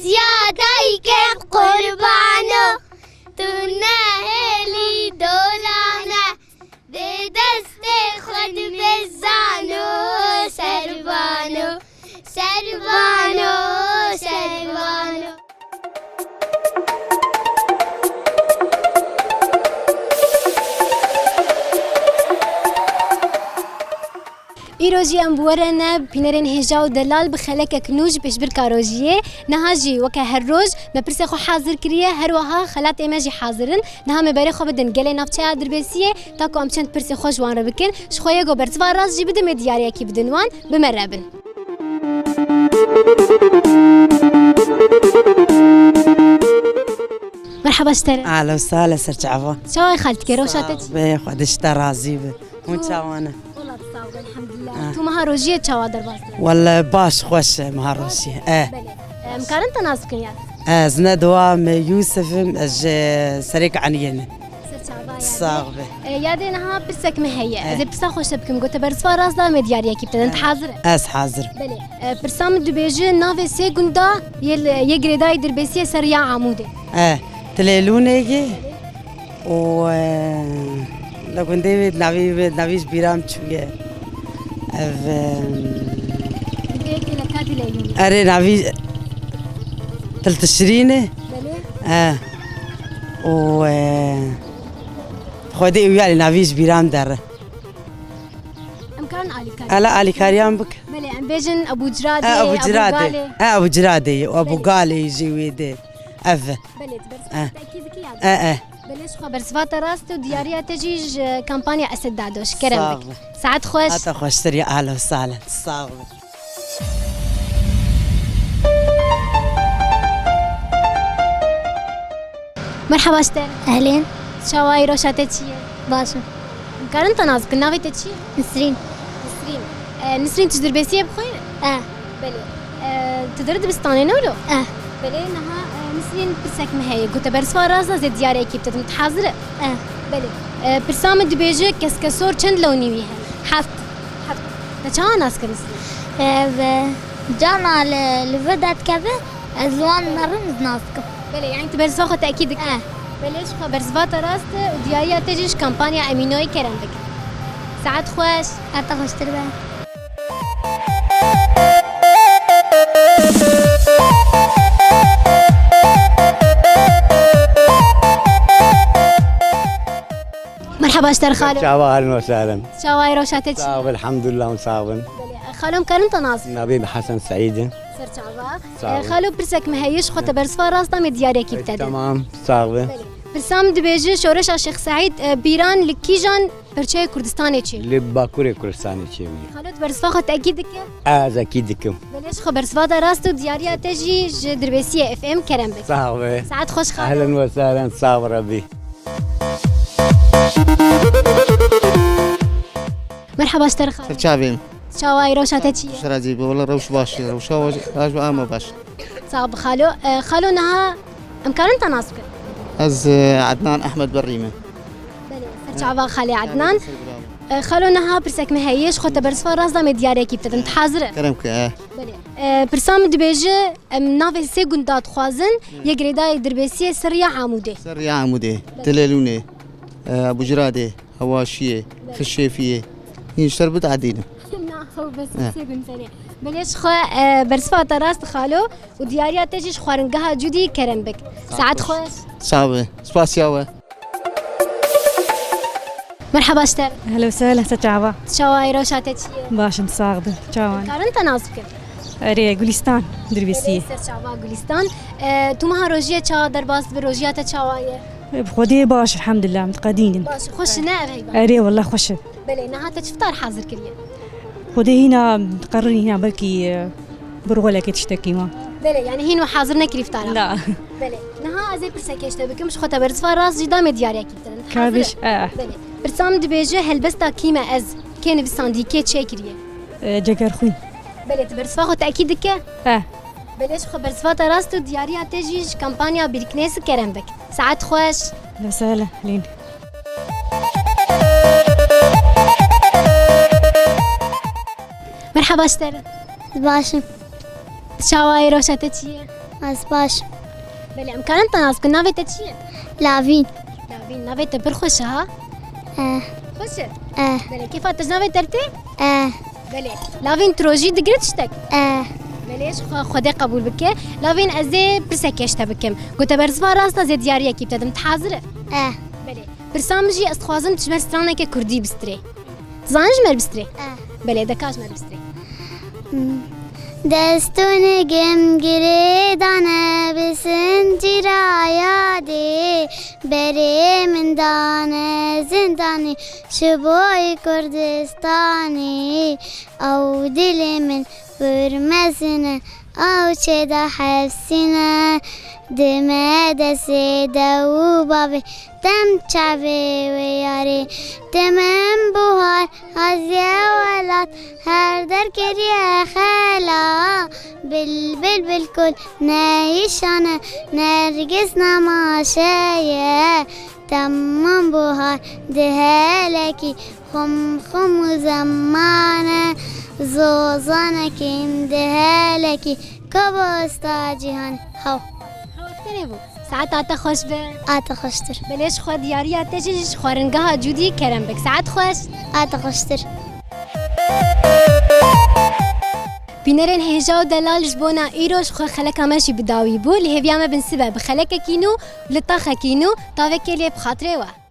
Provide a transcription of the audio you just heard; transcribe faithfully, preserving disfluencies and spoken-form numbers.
Ziya dayikê qurbano, tu nehêlî dorane, dê destê xwe dibe zano, serbano, serbano, serbano. Îro jî em bi we re ne, pînerên hêja û delal bi xelekek nû ji pêşbirka rojiyê. Niha jî weke her roj me pirsê xwe hazir kiriye, her wiha xelatê me jî hazir in. Niha me berê xwe bidin gelê navçeya Dirbêsiyê, ta ku em çend pirsê xwe ji wan re bikin. Ji xwe yê ku bersiva rast jî bidin, me diyariyekî bidin wan, bi me re bin. Merhaba ji te re. Ahla û sahla, ser çava. Çawa ye xaltike, rewşa te çi? Sağ be, Xwedê ji te razî be. Hûn çawa ne? Wela sağ ol, elhamdülillah. Ah. Tu meha rojiyê çawa derbas dibî? Wele baş, xweş e meha rojiyê. Eh. Belê. Em karin te nas bikin ya? Ez ne dua me Yusuf im, ez ji Serêk Eniyê ne. Ser çava ya. Sağ be. E, ya dê niha pirsek me heye. Eh. Ez ê pirsa xwe ji te bikim. Gote bersiva rast da me diyariyekî bide. Eh. Tu hazir e? Ez hazir im. Belê. E, pirsa min dibêje navê sê gunda yê li, yê girêdayî Dirbêsiyê ser ya Amûdê. Eh. Tilêlûnê ye. Û, e, li gundê wê navî, wê navî ji bîra min çûye. Ev, e, Gundê yekê li ka dileyî. Erê, navî Til Tişrîn e. Belê. E. Û, e, Xwedê û yalî navî ji bîra min dere. Em karin alîkarî. Ela alîkariyan bik. Belê, em bêjin Ebû Ciradê, E, Ebû Ebû Ciradê. Galê. E, Ebû Ciradê, Ebû Belê. Galê jî wê dê. Ev. Belê, tu bersiva xwe Eh. tekî dikî ya? Eh, eh. Belê, ji xwe bersiva te rast û diyariya te jî ji kampanya Esed Dadoş. Kerem Sağ bik. Ol. Saet xweş. Hata xweştir ya, ahla û sahla. Sağ ol. Merhaba ji te. Ehlên. Çawa yî, rewşa te çi ye? Baş im. Em karin te nas bikin, navê te çi ye? Nisrîn. Nisrîn. E, Nisrîn, tu ji Dirbêsiyê bi xwe yî? E. Belê. E, tu deri dibistanê ne wilo? E. Belê, niha, e, Nisrîn, pirsek me heye. Gote bersiva rast da, ez ê diyariyekî bide dim. Tu hazir î? E. Belê. E, pirsa min dibêje, keskesor çend lewnî wî hene? Heft. Heft. Te çawa nas kir Nisrîn? E, ve, cana li, li vir derdikeve, ez li wan merim, ez nas dikim. Belê, yani tu bersiva xwe tekîd dikî? E. Belê, ji xwe bersiva te rast e û diyariya te jî ji kampanya Emînoyê kerem bike. Saet xweş. Heta xweştir be. Merhaba ji te re xalo. Çava, ahlen we sahlen. Çawa ye, rewşa te çi? Sağ ol, elhamdülillah, sağ olun. Belê, xalo, em karin te nas bikin? Navê min Hesen Seîd e. Ser çava. Sağ ol. E, xalo, pirsek me heye, ji xwe te bersiva rast da, me diyariyekî bide. Tamam, sağ ol. Belê. Pirsa min dibêje, şoreşa Şêx Seîd, e, bîran li kîjan perçeyê Kurdistanê çêbû? Li Bakurê Kurdistanê çêbû. Xalo, tu bersiva xwe tekîd dike? Ez ekîd dikim. Belê, ji xwe bersiva te rast û diyariya te jî ji Dirbêsiyê F M kerem bike. Sağ ol. Saet xweş xalo. Ahlen we sahlen, sağ ol Rebî. Merhaba ji te re xalo. Ser çavê min. Çawa ye, rewşa te çi ye? Xweş razî be, wela rewş baş e, rewşa we baş be, ama baş. Sax be xalo. E, xalo, niha em karin te nas bikin? Ez, e, Ednan Ehmed Berrî me. Belê, ser çava xalê Ednan. E, xalo, niha pirsek me heye, ji xwe te bersiva rast da, me diyariyekî bide dim. Tu hazir î? Kerem ke, e. Belê. E, pirsa min dibêje, em navê sê gunda dixwazin, yê girêdayî Dirbêsiyê ser ya Amûdê. Ser ya Amûdê. Belê. Tilêlûnê, e, Ebû Ciradê, Hewaşiyê, Belê. Xişêfiyê. Hîn ji te re bidedînim. Na, xew bes, Eh. sê gund serê. Belê, ji xwe, e, bersiva te rast xalo û diyariya te jî ji xwaringeha Cûdî kerem bik. Saet xweş. Sax be. Spasiya we. Merhaba ji te. Ehlen we sehlen, ser çava. Çawa ye, rewşa te çi ye? Baş im, sax be. Çawa? Karin te nas bikin? Erê, Gulistan, Dirbêsiyê. Erê, ser çava Gulistan. E, tu meha rojiyê çawa derbas dibî, rojiya te çawa ye? E, bi Xwedê baş, elhamdülillah, em diqedînin. Baş, xweş e ne ev heyvan? Erê, wela xweş e. Belê, niha te çi fitar hazir kiriye? Xwedê hîna diqerin, hîna belkî, e, birwelekê tiştekî ma. Belê, yani hîn we hazir nekirî fitara? Na. Belê. Niha ez ê pirsekê ji te bikim, ji xwe te bersiva rast jî da, me diyariyekî bide dim. Hazir î? Kabiş, e. Belê. Pirsa min dibêje, helbesta kî me ez, kê nivîsandî, kê çêkiriye? E, Cegerxwîn. Belê, tu bersiva xwe tekîd dike? E. Belê, ji xwe bersiva te rast û diyariya te jî ji kampanya Bîriknês kerem bik. Saet xweş. Mesele, lîn. Merhaba ji te re. Baş im. Çawa ye, rewşa te çi ye? Ez baş. Belê, em karin te nas bikin. Navê te çi ye? Lavîn. Lavîn, navê te pir xweş e ha? Eh. Xweş e? Eh. Belê, kêfa te ji navê te tê? Eh. Belê. Lavîn, tu rojî digire tiştek? Eh. Belê, ji xwe Xwedê qebûl bike. Lavîn, ez ê pirsekê ji te bikim. Ku te bersiva rast e, ez ê diyariyekî bi te dim. Tu hazir e? Eh. Belê. Pirsa min jî, ez dixwazim tu ji me straneke kurdî bistirê. Zanî ji me re bistirê? Eh. Belê, de ka ji me re bistirê. Hmm. Dest û nigim girê dane bi zincîra yadê. Berê min dane zindanê ji bo Kurdistanê. Ew dilê min pir mezin e, ew çê de hevsîne. Dime destê dew û bavê dem çavê wê yarê. Dimin buhar haziye welat, her der kiriye xela. Bilbil bilkul neyişane, nergiz nemaşeye. Temam buhar dihelekî, xum xum û zemane. Zozanekî dihelekî, kobosta cîhan. Haw. Haw, tenê bû. Saeta te xweş be. A te xweştir. Belê, ji xwe diyariya te jî ji xwaringeha Cûdî kerem bik. Saet xweş. A te xweştir. Bînerên hêja û delal, ji bona îro ji xwe xeleka me jî bi dawî bû. Li hêviya me bin sibe bi xelekekî nû, li taxekî nû, tavekê lê bi xatirê we.